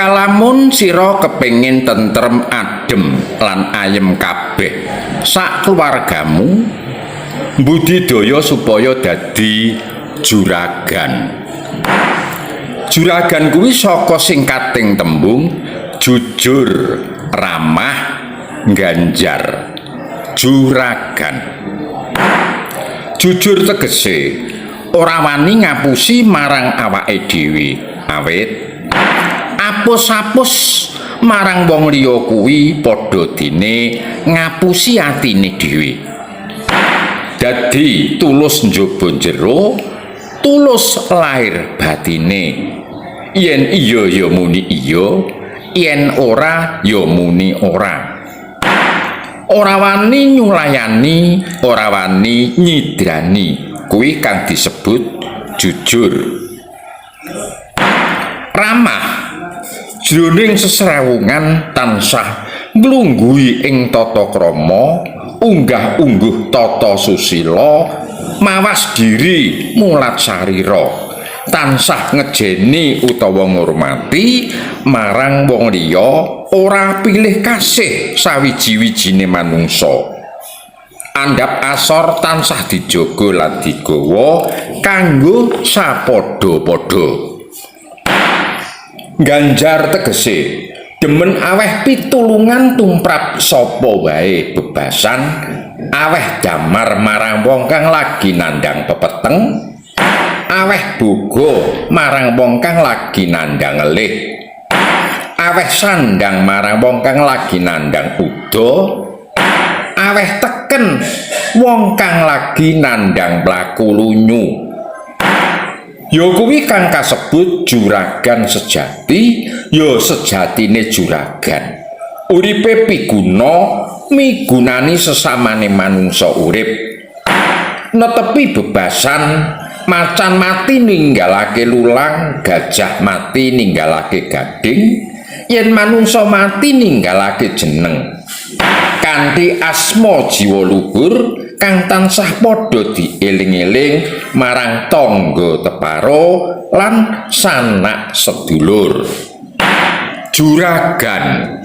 Kalamun sira kepengin tentrem, adem lan ayem kabeh sak keluargamu, budidaya supaya dadi juragan. Juragan kuwi saka singkating tembung jujur, ramah, ganjar. Juragan. Jujur tegese ora wani ngapusi marang awake dhewe, awit apus-apus marang wong liya kuwi padha dene ngapusi atine dhewe. Dadi tulus njaba jero, tulus lair batine. Yen iya ya muni iya, yen ora ya muni ora. Ora wani nyulayani, ora wani nyidrani, kuwi kang disebut jujur. Ramah jroning sesrawungan tansah nglungguhi ing tata krama, unggah-ungguh tata susila, mawas diri mulat sarira, tansah ngejeni utawa ngurmati marang wong liya, ora pilih kasih sawiji-wijine manungsa. Andhap asor tansah dijaga lan digawa kanggo sapadha-padha. Ganjar tegese demen aweh pitulungan tumrap sapa wae bebasan, aweh damar marang wong kang lagi nandhang pepeteng, aweh boga marang wong kang lagi nandhang ngelih, aweh sandang marang wong kang lagi nandhang uda, aweh teken wong kang lagi nandhang mlaku lunyu. Ya kuwi kang kasebut juragan sejati, ya sejatine juragan. Uripe piguna migunani sesamane manungsa urip. Netepi bebasan, macan mati ninggalake lulang, gajah mati ninggalake gading, yen manungsa mati ninggalake jeneng. Kanthi asma jiwa luhur kang tansah padha dieling-eling marang tangga teparo lan sanak sedulur. Juragan.